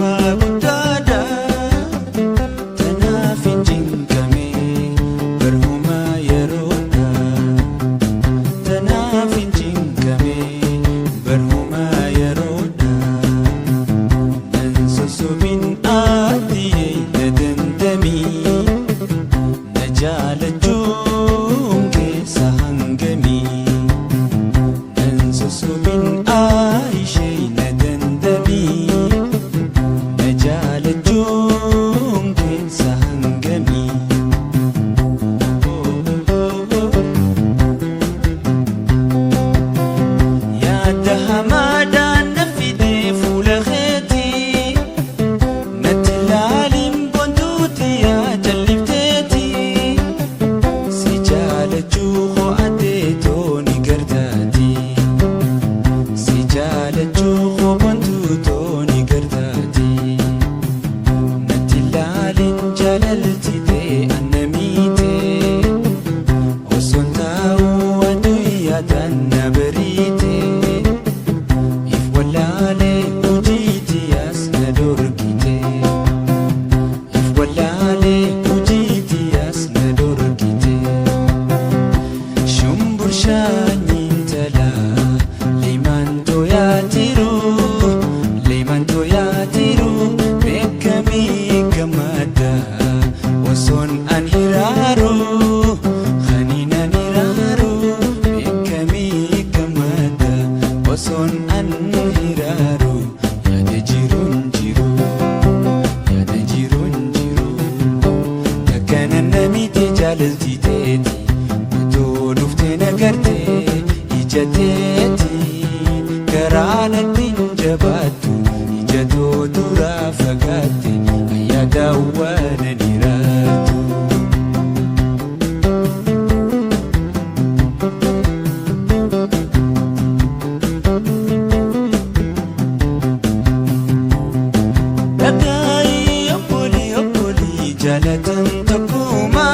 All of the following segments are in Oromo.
Rabbumaa guddaadha. Tanaaf hin cinqame barhumaa yeroodha. Tanaaf hin cinqame barhumaa yeroodha. Nan sossobin ati na dandamii. Na jaalachuun keessa hangamii. Nan sossobin ishee na dandamii. Na jaalachuun keessa hangamii. Yaada hamaadhaan na fidee fuula keetii. Natti ilaaliin bontuuti yaa jallifteeti. Si jaalachuu ho'atee tooni gartaati. Si jaalachuu hobontuu tooni gartaati. Natti ilaaliin jaalalti ta'e annamiite. Osoon taa'uu aduu yaadaan na bariite. If wallaalee hojiitti as na dorgite. If wallaalee hojiitti as na dorgite. Shumburshaanyiin talaa leemaan tooyaatiru leemaan tooyaatiru beekamii gammada osoon an hiraaru kaniin an hiraaru beekamii gammada osoon an hiraaru yaada jiruun jiru yaada jiruun jiru. Takkana namiti jaalalti teeti otoo dhuftee nagartee ija teeti garaa natti hin jabaattu ija too duraa fagaatte ayyaa daawwana niraatu. Dhagaayi obbolii obbolii jaalatan tokkuma.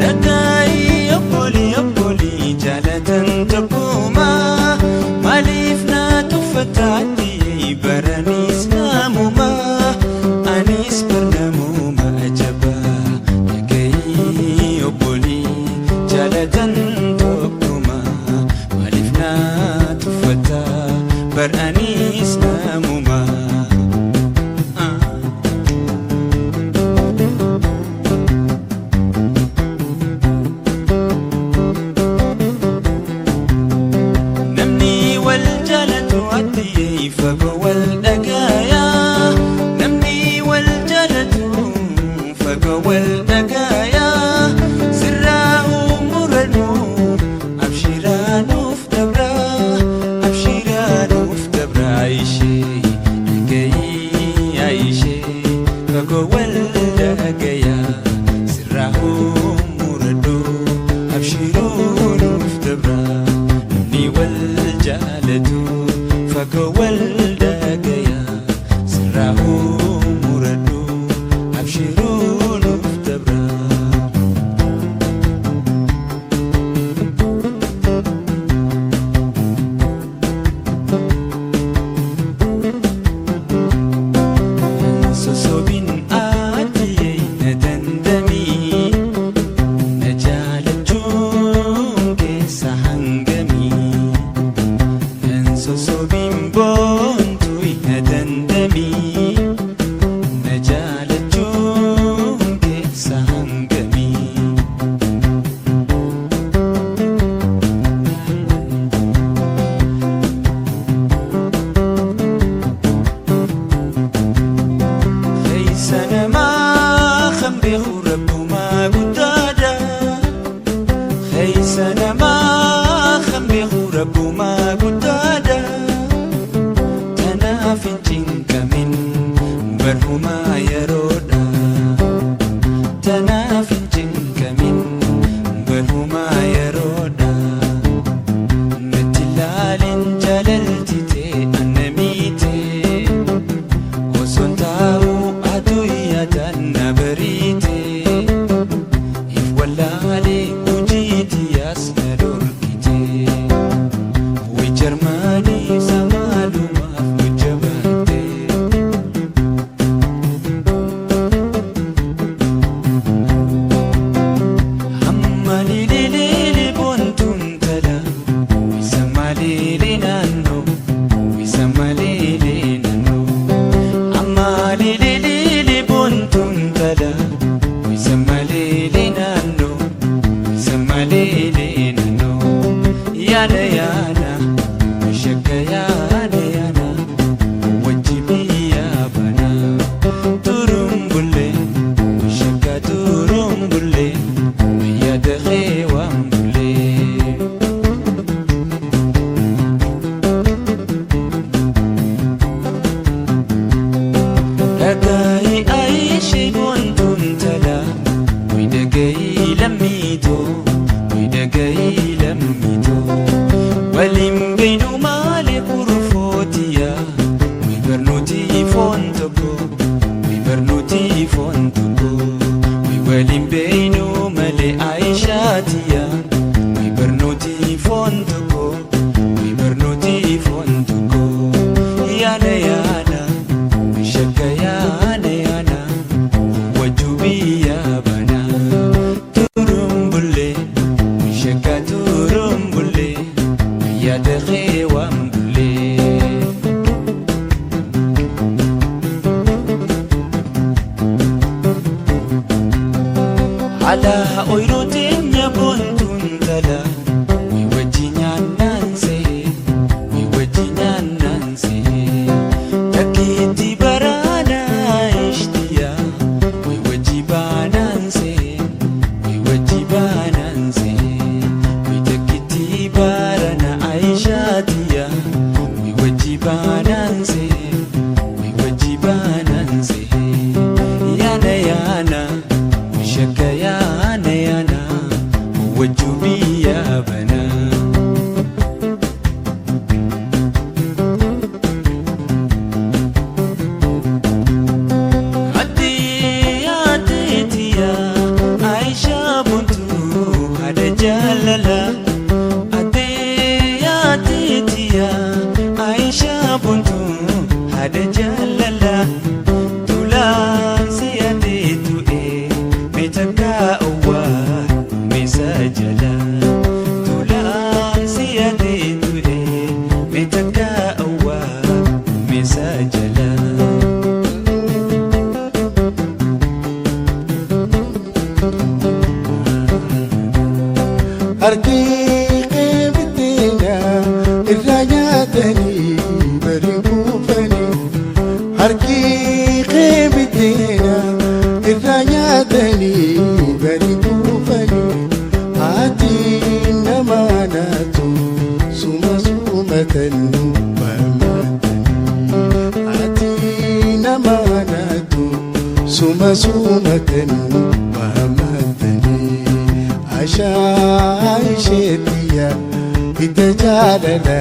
Dhagaayi obbolii obbolii jaalatan tokkuma. Maaliif na tuffataatti baraniis namuma. Anis barnamuma ajaba. Dhagaayi obbolii jaalatan tokkuma. Maaliif na tuffata baraniis namuma. Namni wal jaalatu ati fagoo wal dhagaya. Namni wal jaalatu fagoo wal dhagaya. Sirraa umurannu abshiraa nuuf dabra. Abshiraa nuuf dabra ishee dhagayi ishee fagoo wal dhagaya. Sirraa umurannu abshiruu nuuf dabra. Namni wal jaalatu fagoo wal dhagaya. Sirraa umurannu abshiruu nuuf dabra. Sosobin ati na dandamii. Na jaalachuun keessa hangamii. Nan sosobin boontuu na dandamii. Na jaalachuun keessa hangamii. Keessa namaa kan beeku Rabbumaa guddaadha. Keessa namaa kan beeku Rabbumaa guddaadha. Tanaaf hin cinqamin barhumaa yeroodha. Tanaaf hin cinqamin barhumaa yeroodha. Natti ilaalin jaalalti ta'e annamiite. Osoon taa'uu aduu yaadaan na bariite. If wallaalee hojiitti as na dorgite. Wi Jarmanii samaalumaaf nu jabaatte. foon tokko, wi barnuuti foon tokko, wi waliin beeynu malee Aishaatiya, wi barnuuti foon tokko, wi barnuuti foon tokko, yaana yaana, wi shakka yaana yaana, wajju biyya bana, turumbullee, wi shakka turumbullee, yaada kee waan bullee. Ala oyiruu boontuun tala, wi wajji nyaannaan see, wi wajji nyaannaan see, takkiitti baraana ishtiya, wi wajji baanaan see, wi wajji baanaan see, wi takkiitti barana Aishaatiya, wi wajji baanaan see, wi wajji baanaan see, yaana yaana. Shakka yaana yaana, wajju biyya bana. Ati ateetiya Aisha buntu haadha jaalala. Ati ateetiya Aisha buntu haadha jaalala. Tulaan si ateetu meetakka owwaa meesa jala. Tulaan si ateetu meetakka owwaa meesa jala. Harki qeebiteena irraa nyaatanii bari kuufanii. Harki qeebiteena irraa nyaatanii bari kuufanii. Haati nama naatu suma sumatan barmaatanii. Haati nama naatu suma sumatan barmaatanii. Ashaa isheetiya hidda jaalala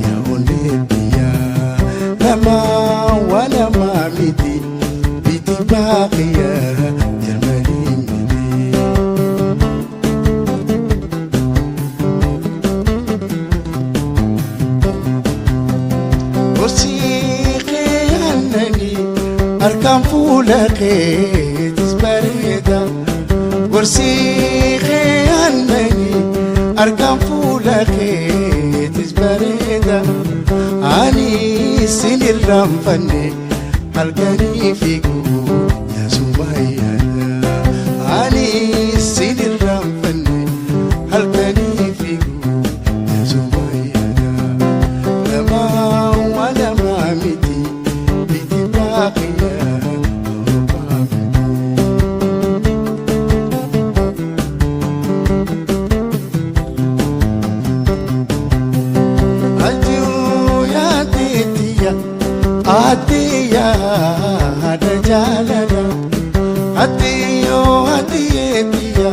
yaa onneetiya lama walama miti biti baaqiya jarmanii miti. Gorsii qe'annanii harkaan fuula keetis bareeda. Gorsii qe'annanii harkaan fuula keetis bareeda. Ani sin irraanfanne halkanii fiiguu yaasuma yaada. Ani sin irraanfanne halkanii fiiguu yaasuma yaada. Lama walama miti biti baaqiya roobaa miti. Ajuu yaadeetiya atiya haadha jaalala atiyoo atiyeetiya